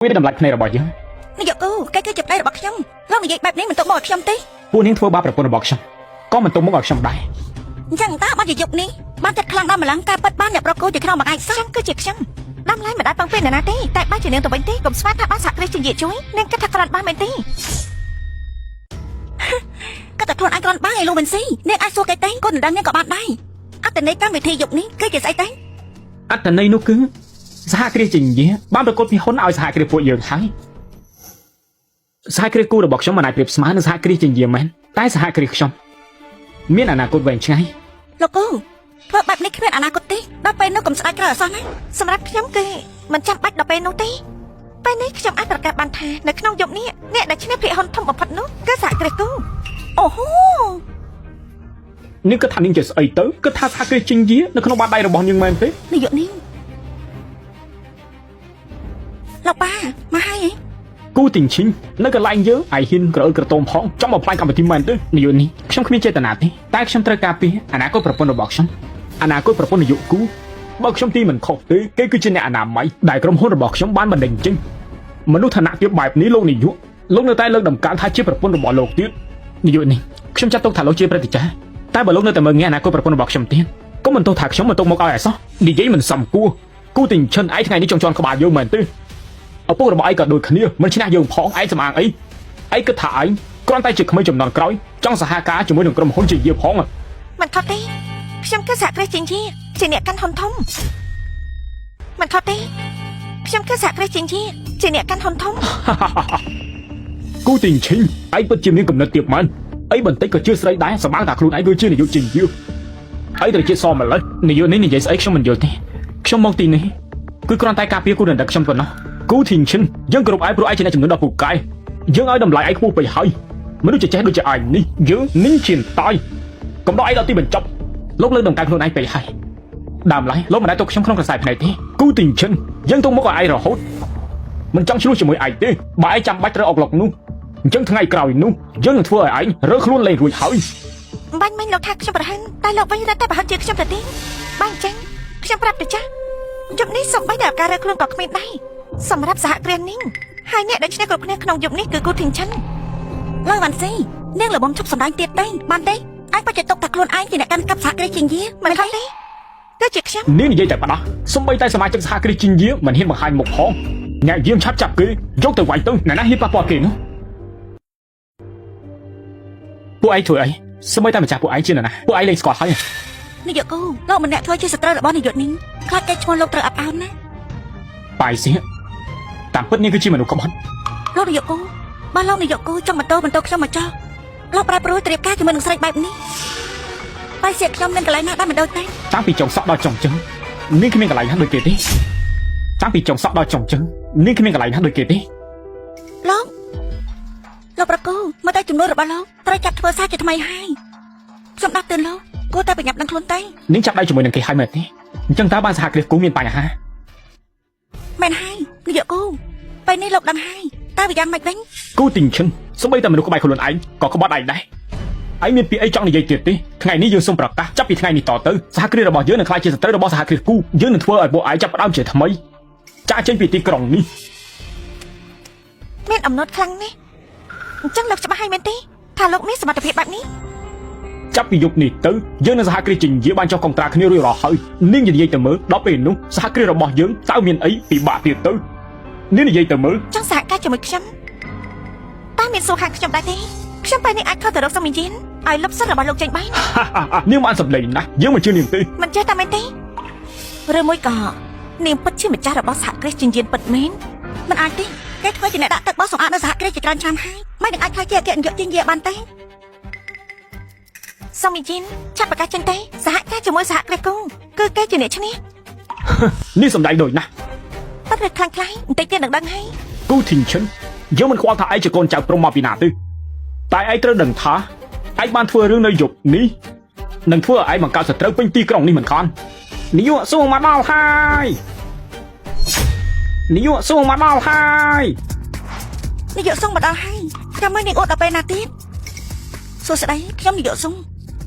វាតម្លៃភ្នែករបស់យើង នាយកគូគេគឺជាប្តីរបស់ខ្ញុំលោកនិយាយបែបនេះមិនទុកមកឲ្យខ្ញុំទេ ពួកនាងធ្វើបាបប្រពន្ធរបស់ខ្ញុំក៏មិនទុកមុខឲ្យខ្ញុំដែរ អញ្ចឹងតើបានជាយុគនេះបានចិត្តខ្លាំងដល់ម្ល៉ឹងការប៉ັດបានអ្នកប្រកួតជាក្នុងមួយថ្ងៃសោះ ខ្ញុំគឺជាខ្ញុំដាំឡៃមិនដែលពឹងពេលនរណាទេតែបើជានាងទៅវិញទេកុំស្មានថាបានសហគ្រាសជាយាជួយនាងគិតថាក្រាន់បានមែនទេ ក៏តែខ្លួនឯងគ្រាន់បានឯលោកមិនស៊ីនាងអាចសួរគេទេក៏មិនដឹងនាងក៏បានដែរអត្តន័យកម្មវិធីយុគនេះគឺជាស្អីទេ អត្តន័យនោះគឺសហគ្រាសជាញាបានប្រកួតពីហ៊ុនឲ្យសហគ្រាសពួកយើងហើយសហគ្រាសគូរបស់ខ្ញុំមិនអាចប្រៀបស្មើនឹងសហគ្រាសជាញាមែនតែសហគ្រាសខ្ញុំមានអនាគតវែងឆ្ងាយ លោកគូធ្វើបែបនេះគ្មានអនាគតទេដល់ពេលនោះកុំស្ដាយក្រោយអសោះណា សម្រាប់ខ្ញុំគឺមិនចាំបាច់ដល់ពេលនោះទេពេលនេះខ្ញុំអាចប្រកាសបានថានៅក្នុងយប់នេះអ្នកដែលឈ្នះភាគហ៊ុនធំបំផុតនោះគឺសហគ្រាសគូ អូហូ នាងគិតថានាងជាស្អីទៅគិតថាសហគ្រាសជាញានៅក្នុងបាតដៃរបស់នាងមែនទេ នាយកនេះលោកប៉ាមកហើយហី គូទីងឈិញនៅកន្លែងយើងឯហ៊ានក្រអឺក្រទមផងចង់បំផ្លាញកម្មវិធីមែនទេនាយកនេះខ្ញុំគ្មានចេតនាទេតែខ្ញុំត្រូវការពារអនាគតប្រពន្ធរបស់ខ្ញុំអនាគតប្រពន្ធនាយកគូបើខ្ញុំទីមិនខុសទេគេគឺជាអ្នកអនាម័យដែលក្រុមហ៊ុនរបស់ខ្ញុំបានបណ្ដេញចេញមនុស្សឋានៈទាបបែបនេះលោកនាយកលោកនៅតែលើកដំកើងថាជាប្រពន្ធរបស់លោកទៀតនាយកនេះខ្ញុំចាត់ទុកថាលោកជាព្រឹទ្ធាចារ្យតែបើលោកនៅតែមើលងាយអនាគតប្រពន្ធរបស់ខ្ញុំទៀតកុំបន្ទោសថាខ្ញុំមិនទុកមកឲ្យអសោះនិយាយមិនសមគួរគូទីងឈិនឯងថ្ងៃនេះចង់ជន់ក្បាលយើងមែនទេ ឪពុករបស់ឯងក៏ដូចគ្នាមិនឈ្នះយើងផងឯងសំអាងអីឯងគិតថាឯងគ្រាន់តែជាក្មេងចំនួនក្រោយចង់សហការជាមួយនឹងក្រុមហ៊ុនជាយាផង មិនខុសទេខ្ញុំគឺសហគ្រាសជាយាជាអ្នកកាន់ហ៊ុនធំមិនខុសទេខ្ញុំគឺសហគ្រាសជាយាជាអ្នកកាន់ហ៊ុនធំ គូទីងឈិញឯងពិតជាមានកំណត់ទៀតមែនអីបន្តិចក៏ជឿស្រីដែរសម្បាងថាខ្លួនឯងគឺជានាយកជាយាឯងត្រូវជាសមម្ល៉េះនាយកនេះនិយាយស្អីខ្ញុំមិនយល់ទេខ្ញុំមកទីនេះគឺគ្រាន់តែការពារគូដណ្ដឹងខ្ញុំប៉ុណ្ណោះគូធីងឈិនយើងគោរពឯងព្រោះឯងជាអ្នកចំនួនដ៏ពូកែយើងឲ្យតម្លៃឯងខ្ពស់ពេកហើយមនុស្សចេះដូចជាឯងនេះយើងនឹងជាតយកំដរឯងដល់ទីបញ្ចប់លោកលើកតម្កើងខ្លួនឯងពេកហើយ ដើមឡើយលោកមិនដែលទុកខ្ញុំក្នុងក្រសែភ្នែកទេគូទីងឈិនយើងទុកមុខឲ្យឯងរហូតមិនចង់ឆ្លោះជាមួយឯងទេបើឯងចាំបាច់ត្រូវអុកឡុកនោះអញ្ចឹងថ្ងៃក្រោយនោះយើងនឹងធ្វើឲ្យឯងរើខ្លួនលែងរួចហើយ បាញ់មិញលោកថាខ្ញុំប្រហិនតែលោកវិញរត់តែប្រហិនជាខ្ញុំទៅទេបាញ់ចឹងខ្ញុំប្រាប់ទៅចាស់យប់នេះសំបីតែឱកាសរើខ្លួនក៏គ្មានដែរសម្រាប់សហគ្រាសនេះហើយអ្នកដែលឈ្នះគ្រប់គ្នាក្នុងយប់នេះគឺគូធីងឆិន លើវ៉ាន់ស៊ីនាងល្មមឈប់សម្ដែងទៀតទេបានទេឯងបច្ចុប្បន្នទុកតែខ្លួនឯងជាអ្នកកាន់កាប់សហគ្រាសជាងយា មិនខុសទេគឺជាខ្ញុំ នាងនិយាយតែប៉ណ្ណោះសំបីតែសមាជិកសហគ្រាសជីងយាមិនហ៊ានបង្ហាញមុខផងអ្នកយាមឆាប់ចាប់គេយកទៅវាយទៅអ្នកណាហ៊ានប៉ះពាល់គេនោះពួកឯងធ្វើអីសំបីតែម្ចាស់ពួកឯងជានរណាពួកឯងលែងស្គាល់ហើយ នាយកគូលោកម្នាក់ធ្វើជាសត្រូវរបស់នាយកនេះខ្លាចគេឈ្មោះលោកត្រូវអាប់អោនណា បាយសៀតាមពិតនាងគឺជាមនុស្សក្បត់ លោកនាយកគូបើលោកនាយកគូចង់បន្តបន្តខ្ញុំមកចោះលោកប្រែប្រួលត្រៀមការជាមួយនឹងស្រីបែបនេះបាយសៀកខ្ញុំមានកន្លែងណាដែរមិនដូចទេ តាំងពីចុងសក់ដល់ចុងជើងនាងគ្មានកន្លែងណាដូចគេទេតាំងពីចុងសក់ដល់ចុងជើងនាងគ្មានកន្លែងណាដូចគេទេ លោកលោកប្រគូមកតែចំនួនរបស់លោកត្រូវចាប់ធ្វើសារជាថ្មីហើយខ្ញុំដាស់តឿនលោកគួរតែប្រញាប់ដឹងខ្លួនទេ នាងចាប់ដៃជាមួយនឹងគេហើយមែនទេអញ្ចឹងតើបានសហគ្រាសគូមានបញ្ហា មែនហើយនាយកគូពេលនេះលោកដឹងហើយតើវាយ៉ាងម៉េចវិញ គូទីងឈិនសូម្បីតែមនុស្សក្បែរខ្លួនឯងក៏ក្បត់ឯងដែរឯងមានពាក្យអីចង់និយាយទៀតទេថ្ងៃនេះយើងសូមប្រកាសចាប់ពីថ្ងៃនេះតទៅសហគ្រាសរបស់យើងនឹងក្លាយជាសត្រូវរបស់សហគ្រាសគូយើងនឹងធ្វើឲ្យពួកឯងចាប់ផ្ដើមជាថ្មីចាកចេញពីទីក្រុងនេះ មានអំណត់ខ្លាំងណាស់អញ្ចឹងលោកច្បាស់ហើយមែនទេថាលោកមានសមត្ថភាពបែបនេះ ចាប់ពីយប់នេះទៅយើងនឹងសហគ្រាសជាយាបានចុះកុងត្រាគ្នារួចរាល់ហើយនាងនិយាយទៅមើលដល់ពេលនោះសហគ្រាសរបស់យើងតើមានអីពិបាកទៀតទៅនាងនិយាយទៅមើល ចង់សហការជាមួយខ្ញុំតើមានសួរខាងខ្ញុំដែរទេខ្ញុំពេលនេះអាចខលទៅរកសុំមីយិនឲ្យលុបសិនរបស់លោកចេញបាន នាងបានសម្លេងណាស់យើងមិនជឿនាងទេ មិនចេះតែមែនទេ ឬមួយក៏នាងពិតជាម្ចាស់របស់សហគ្រាសចិញ្ចៀនពិតមែនមិនអាចទេគេធ្វើជាអ្នកដាក់ទឹកបោសសម្អាតនៅសហគ្រាសជាច្រើនឆ្នាំហើយមិននឹងអាចខ្លាចជាអគ្គនាយកចិញ្ចៀនបានទេ សុំមីជីនឆាប់ប្រកាសចេញទេសហការជាមួយសហគ្រាសគូគឺគេជាអ្នកឈ្នះ នេះសម្ដែងដូចណាស់ ប៉ិតឬខ្លាំងខ្លាយបន្តិចទៀតនឹងដឹងហើយ គូធីងឈិនយើងមិនខ្វល់ថាឯងជាកូនចៅព្រំមកពីណាទេតែឯងត្រូវដឹងថាឯងបានធ្វើរឿងនៅយប់នេះនឹងធ្វើឲ្យឯងបង្កើតសត្រូវពេញទីក្រុងនេះមិនខាននាយកសួងមកដល់ហើយនាយកសួងមកដល់ហើយ នាយកសុងមកដល់ហើយចាំមើលនាងអួតដល់ពេលណាទៀតសួស្តីខ្ញុំនាយកសុង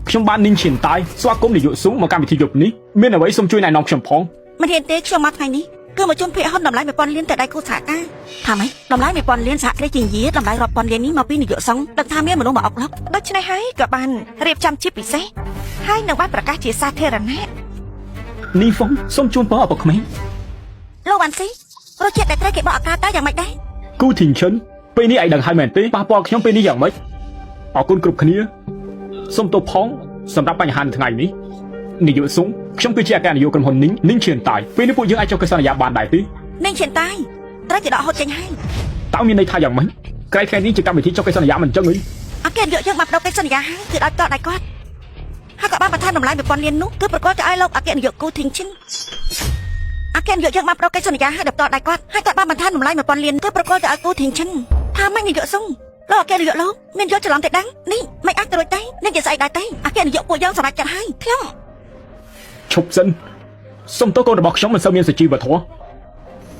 ខ្ញុំបាននីងឈិនតៃស្វាគមន៍នាយកសួងមកកម្មវិធីយប់នេះមានអ្វីសូមជួយណែនាំខ្ញុំផង មិនហ៊ានទេខ្ញុំមកថ្ងៃនេះ គឺមកជូនភាគហ៊ុនតម្លៃ1000លានទៅដៃគូសហការថាម៉េចតម្លៃ1000លានសហគ្រាសជាយាតម្លៃរាប់ពាន់លាននេះមកពីនាយកសុងដឹងថាមានមនុស្សមកអុកឡុកដូច្នេះហើយក៏បានរៀបចំជាពិសេសហើយនឹងបានប្រកាសជាសាធារណៈ នីហ្វុងសូមជូនពរអពុកក្មេង លោកវ៉ាន់ស៊ីរសជាតិដែលត្រូវគេបកអាការតើយ៉ាងម៉េចដែរ គូធីងឈិនពេលនេះឯងដឹងហើយមែនទេប៉ះពាល់ខ្ញុំពេលនេះយ៉ាងម៉េចអរគុណគ្រប់គ្នាសូមទោសផងសម្រាប់បញ្ហានៅថ្ងៃនេះនាយកសុងខ្ញុំគឺជាអគ្គនាយកក្រុមហ៊ុននីងនីងឈៀនតាយពេលនេះពួកយើងអាចចុះកិច្ចសន្យាបានដែរទេ នាងឈៀនតាយត្រូវគេដកហូតចេញហើយ តើមានន័យថាយ៉ាងម៉េចក្រៃថ្ងៃនេះជាកម្មវិធីចុះកិច្ចសន្យាមិនចឹងអី អគ្គនាយកយើងបានបដូរកិច្ចសន្យាហើយគឺដោយតដៃគាត់ហើយក៏បានបន្ថែមតម្លៃ1000លាននោះគឺប្រកបទៅឲ្យលោកអគ្គនាយកគូធីងឈិនអគ្គនាយកយើងបានបដូរកិច្ចសន្យាហើយដោយតដៃគាត់ហើយគាត់បានបន្ថែមតម្លៃ1000លានគឺប្រកបទៅឲ្យគូធីងឈិនថាម៉េចនាយកសុងលោកអគ្គនាយកលោកមានយកច្រឡំទៅដឹងនេះមិនអាចទៅរួចទេនេះជាស្អីដែរទេអគ្គនាយកពួកយើងសម្រេចចិត្តហើយខ្ញុំ ឈប់សិនសូមទោសកូនរបស់ខ្ញុំមិនសូវមានសុជីវធម៌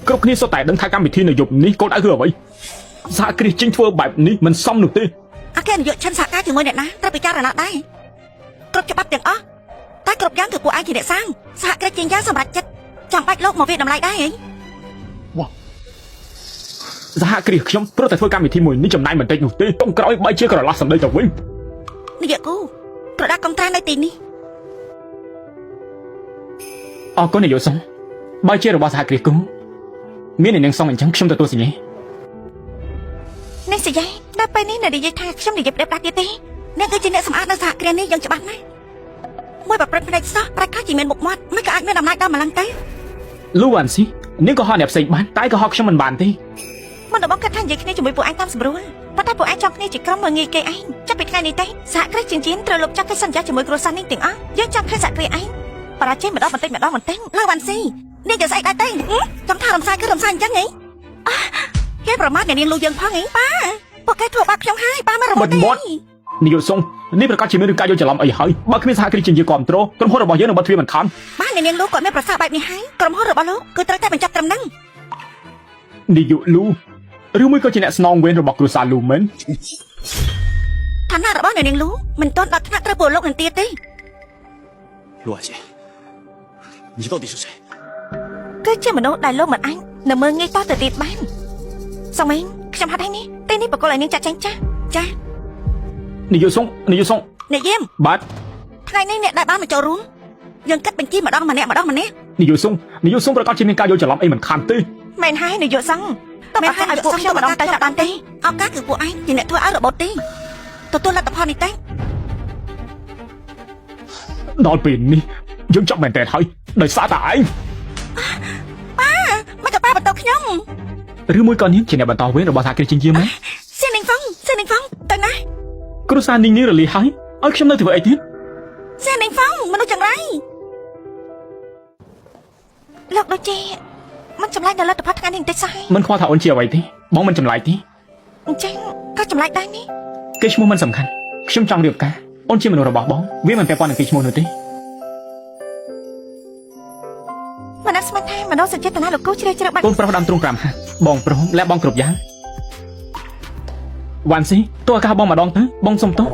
គ្រប់គ្នាសុទ្ធតែដឹងថាកម្មវិធីនៅយប់នេះកូនដៅគឺអ្វីសហគ្រាសចេញធ្វើបែបនេះមិនសមនោះទេ អគ្គនាយកឈិនសហការជាមួយអ្នកណាត្រូវពិចារណាដែរគ្រប់ច្បាប់ទាំងអស់តែគ្រប់យ៉ាងគឺពួកឯងជាអ្នកសាងសហគ្រាសជាងយ៉ាងសម្រេចចិត្តចាំបាច់លោកមកវាតម្លៃដែរហី សហគ្រាសខ្ញុំព្រោះតែធ្វើកម្មវិធីមួយនេះចំណាយបន្តិចនោះទេចុងក្រោយបែរជាក្រឡះសម្ដីទៅវិញ នាយកគូក្រដាស់កុងត្រានៅទីនេះ អរគុណនាយកសុងបើជារបស់សហគ្រាសគូមានអ្នកនាងសុងអញ្ចឹងខ្ញុំទទួលសញ្ញា នេះសយ៉ាដល់ពេលនេះនៅនិយាយថាខ្ញុំនិយាយផ្ដេសផ្ដាស់ទៀតទេអ្នកគឺជាអ្នកសម្អាតនៅសហគ្រាសនេះយ៉ាងច្បាស់ណាស់មួយប្រព្រឹត្តផ្នែកសោះប្រកាសជាមានមុខមាត់មិនក៏អាចមានអំណាចដល់ម្លឹងទៅ លូវ៉ាន់ស៊ីនាងក៏ហៅអ្នកផ្សេងបានតែក៏ហៅខ្ញុំមិនបានទេ មិនដល់បងគិតថានិយាយគ្នាជាមួយពួកឯងតាមសម្រួលប៉ុន្តែពួកឯងចង់គ្នាជាក្រុមមើលងាយគេឯងចាប់ពីថ្ងៃនេះទៅសហគ្រាសជាងជាងត្រូវលុបចោលកិច្ចសន្យាជាមួយគ្រួសារនេះទាំងអស់យើងចង់ឃើញសហគ្រាសឯងបរាជ័យម្ដងបន្តិចម្ដងបន្តិចលើវ៉ាន់ស៊ីនេះជាស្អីដែរទេចាំថារំសាយគឺរំសាយអញ្ចឹងហីគេប្រមាថអ្នកនាងលូយើងផងហីប៉ាពួកគេធ្វើបាបខ្ញុំហើយប៉ាមិនរំ បិទមាត់នាយកសុងនេះប្រកាសជាមានរឿងការយល់ច្រឡំអីហើយបើគ្មានសហគ្រាសជាងយើងគ្រប់គ្រងក្រុមហ៊ុនរបស់យើងនឹងបិទទ្វារមិនខាន បានអ្នកនាងលូគាត់មានប្រសាសន៍បែបនេះហើយក្រុមហ៊ុនរបស់លោកគឺត្រូវតែបញ្ចប់ត្រឹមហ្នឹង នាយកលូឬមួយក៏ជាអ្នកស្នងវេនរបស់គ្រួសារលូមែន ឋានៈរបស់អ្នកនាងលូមិនទាន់ដល់ថ្នាក់ត្រូវពលលោកនឹងទៀតទេ 陆婉欣，你到底是谁？ គឺជាមនុស្សដែលលោកមិនអាចនៅមើលងាយតទៅទៀតបានសុំឯងខ្ញុំហាត់ហើយនេះទេនេះបកគលឲ្យនាងចាត់ចែងចាស់ចាស់ នាយកសុងនាយកសុង អ្នកយាម បាទ ថ្ងៃនេះអ្នកដែលបានមកចូលរួមយើងគិតបញ្ជីម្ដងម្នាក់ម្ដងម្នាក់ នាយកសុងនាយកសុងប្រកាសជាមានការយល់ច្រឡំអីមិនខានទេ មែនហើយនាយកសង្ឃតើមិនឲ្យពួកខ្ញុំម្ដងទៅបានទេឱកាសគឺពួកឯងជាអ្នកធ្វើឲ្យរបូតទេទទួលលទ្ធផលនេះទេ ដល់ពេលនេះយើងចាប់មែនតើហើយដោយសារតែឯង មិនក៏ប៉ាបន្តខ្ញុំ ឬមួយក៏នាងជាអ្នកបន្តវេនរបស់សហគ្រាសជាងជាមែន សៀននឹងហ្វុងសៀននឹងហ្វុងទៅណា គ្រួសារនាងនេះរលីហើយឲ្យខ្ញុំនៅធ្វើអីទៀត សៀននឹងហ្វុងមនុស្សចង្រៃលោកដូចជាមិនចម្លែកដល់លទ្ធផលថ្ងៃនេះបន្តិចសោះហើយ មិនខ្វល់ថាអូនជាអ្វីទេបងមិនចម្លែកទេ អញ្ចឹងក៏ចម្លែកដែរនេះ គេឈ្មោះមិនសំខាន់ខ្ញុំចង់រៀបការអូនជាមនុស្សរបស់បងវាមិនពាក់ព័ន្ធនឹងគេឈ្មោះនោះទេ មិនអាចស្មានថាមនុស្សសញ្ចេតនាលោកគូជ្រាលជ្រៅបាត់ កូនប្រុសដើមទ្រូង5ហាបងប្រុសលះបងគ្រប់យ៉ាងវ៉ាន់ស៊ីតើឱកាសបងម្ដងទៅបងសុំទោស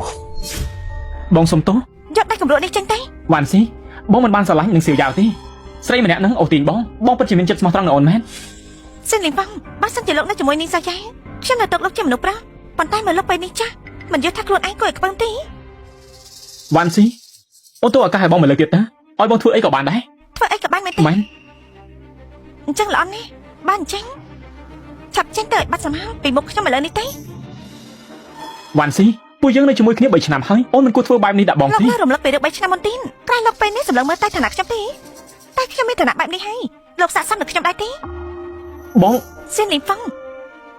បងសុំទោស យកដៃកម្រក់នេះចេញទៅ វ៉ាន់ស៊ីបងមិនបានស្រឡាញ់នឹងសៀវយ៉ាវទេស្រីម្នាក់ហ្នឹងអូសទាញបងបងពិតជាមានចិត្តស្មោះត្រង់នឹងអូនមែន សិនលីងហ្វងបើសិនជាលោកនៅជាមួយនាងសាយ៉ាខ្ញុំនៅទុកលោកជាមនុស្សប្រុសប៉ុន្តែមកលោកពេលនេះចាស់មិនយល់ថាខ្លួនឯងគួរឲ្យខ្ពើមទេ វ៉ាន់ស៊ីអូនទោះឱកាសឲ្យបងមួយលើកទៀតទៅឲ្យបងធ្វើអីក៏បានដែរ ធ្វើអីក៏បានមែនទេ មែន អញ្ចឹងល្អណាស់បានអញ្ចឹងឆាប់ចេញទៅឲ្យបាត់សម្ហាពីមុខខ្ញុំឥឡូវនេះទេ វ៉ាន់ស៊ីពួកយើងនៅជាមួយគ្នា3ឆ្នាំហើយអូនមិនគួរធ្វើបែបនេះដាក់បងទេ លោកនៅរំលឹកពីរឿង3ឆ្នាំមុនទៀតក្រែងលោកពេលនេះសម្លឹងមើលតែឋានៈខ្ញុំទេតែខ្ញុំមានឋានៈបែបនេះហើយលោកសាកសមនឹងខ្ញុំដែរទេ បង សៀនលីងហ្វង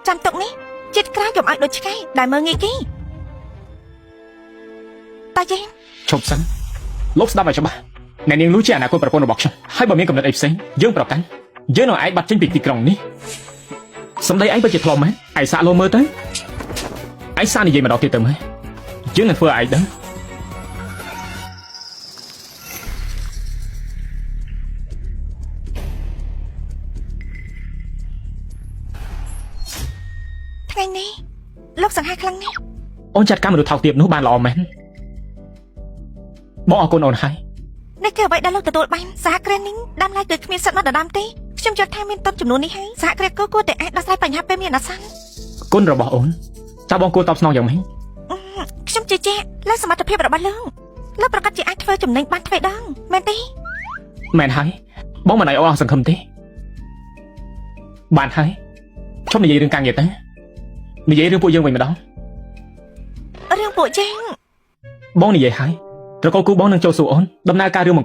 ចាំទុកនេះចិត្តក្រៅកុំឲ្យដូចឆ្កែដែលមើលងាយគេតាយេ ឈប់សិនលោកស្ដាប់ឲ្យច្បាស់អ្នកនាងនោះជាអនាគតប្រពន្ធរបស់ខ្ញុំហើយបើមានកំណត់អីផ្សេងយើងប្រកាន់យើងនឹងឯងបាត់ចេញពីទីក្រុងនេះសម្ដីឯងពិតជាថ្លុំមែនឯងសាកលោមើលទៅឯងសាកនិយាយម្ដងទៀតទៅមើលយើងនឹងធ្វើឲ្យឯងដឹង ថ្ងៃនេះលោកសង្ហាខ្លាំងណាស់ អូនចាត់ការមនុស្សថោកទាបនោះបានល្អមែនបងអរគុណអូនហើយ នេះគឺអ្វីដែលលោកទទួលបានសហគ្រាសនេះដើមឡើយគឺគ្មានសិទ្ធិមកដណ្ដើមទេ ខ្ញុំយល់ថាមានតបចំនួននេះហើយសហគ្រាសគូគួរតែអាចដោះស្រាយបញ្ហាពេលមានអាសន្ន គុណរបស់អូនតើបងគួរតបស្នងយ៉ាងម៉េច ខ្ញុំជឿជាក់លើសមត្ថភាពរបស់លោកលោកប្រកាសជាអាចធ្វើចំណេញបានទ្វេដងមែនទេ មែនហើយបងមិនឲ្យអូនអស់សង្ឃឹមទេបានហើយឈប់និយាយរឿងការងារទៅនិយាយរឿងពួកយើងវិញម្ដង រឿងពួកយើង បងនិយាយហើយត្រកូលគូបងនឹងចូលសួរអូនដំណើរការរឿង